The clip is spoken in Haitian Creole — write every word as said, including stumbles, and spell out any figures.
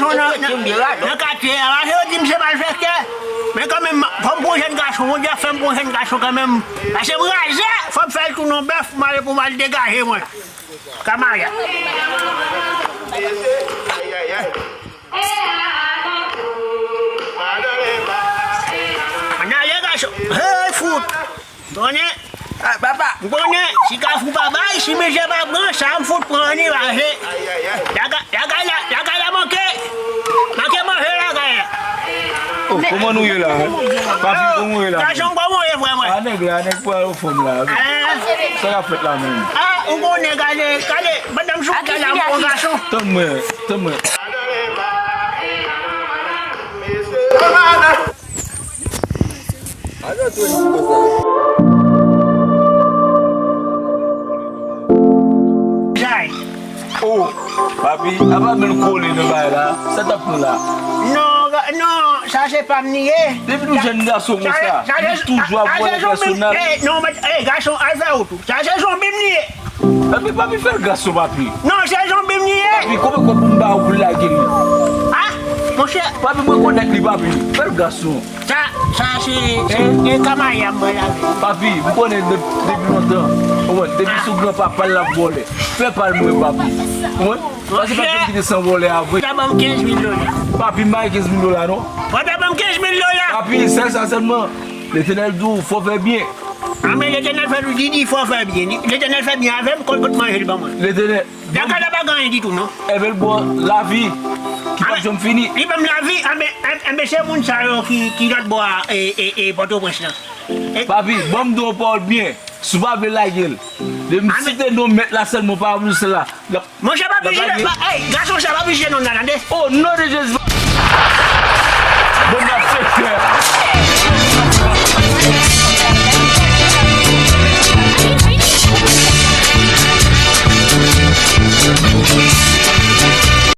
Nan, nan, nan katye a, paske yo di m se malfektè. Men kanmenm, fò m pran jèn gason, Bondye ap fè m pran jèn gason kanmenm. Paske m razè, fò m fè l tounen yon bèf, m ale pou m al degaje mwen. Kamaya. Ann ale gason. Hey, fout. Konnen? Ah, papa. M konnen, si Kafou pa bay, si mizè pa pran, sa m fout pran anni, paske lakay, lakay la, lakay la manke, manke manje lakay la. Oh, kòman nou ye la, hein? Papi, kòman w ye la? Gason, kòman w ye, frè mwen? Ah, nèg la, nèg pral anfòm la. Hein? Sa k ap fèt la menm? Ah, ou konnen, gade, gade, pandan m sou kay la, m pran gason. Tann mwen, tann mwen. Jay. Oh, papi, apa menm kole nan bay la? Sa t ap nou la? Non, ga- non, sa se pa m li ye. Depi nou jèn gason konsa, nou toujou ap vòlè pèsonaj. Eh, non, men, eh, gason, al fè wout ou. Sa se zonbi m li ye. Epi papi, fè l gason, papi. Non, se zonbi m li ye. Papi, konbyen kòb pou m ba ou pou l lage li? Ah, monchè. Papi, mwen konèt li, papi. Fè l gason. Sa, sa se, se, se kamaya m pral lave. Papi, m konnen de- depi lontan. Ou wè, depi sou granpapa l ap vòlè. Fè pa l mwen, papi. Ou wè? Paske papi m kite san vòlè a vre. Fò ta ban m kenz mil dola. Papi, m pa gen kenz mil dola, non. Fò ta ban m kenz mil dola. Papi, sèl sa sèlman. Letènèl di w, fò fè byen. Ah, men Letènèl fè nou di, di fò fè byen. Letènèl fè byen avè m, kot, kot manje l ban mwen. Letènèl. Lakay la pa gen anyen ditou, non. Enben l ba w lavi ki p ap janm fini. Li ban m lavi, enben, enben se moun sa yo ki, ki lòt bò a, e, e, e Pòtoprens lan. E papi, ban m di w yon pawòl byen. Si w pa vle lage l. Depi m site non mèt la sèlman, pa oblije la. Monchè, pa pije, pa, ey, gason sa, pa pije non nan, tande. O non de Jezi. Bon, n ap fè kè.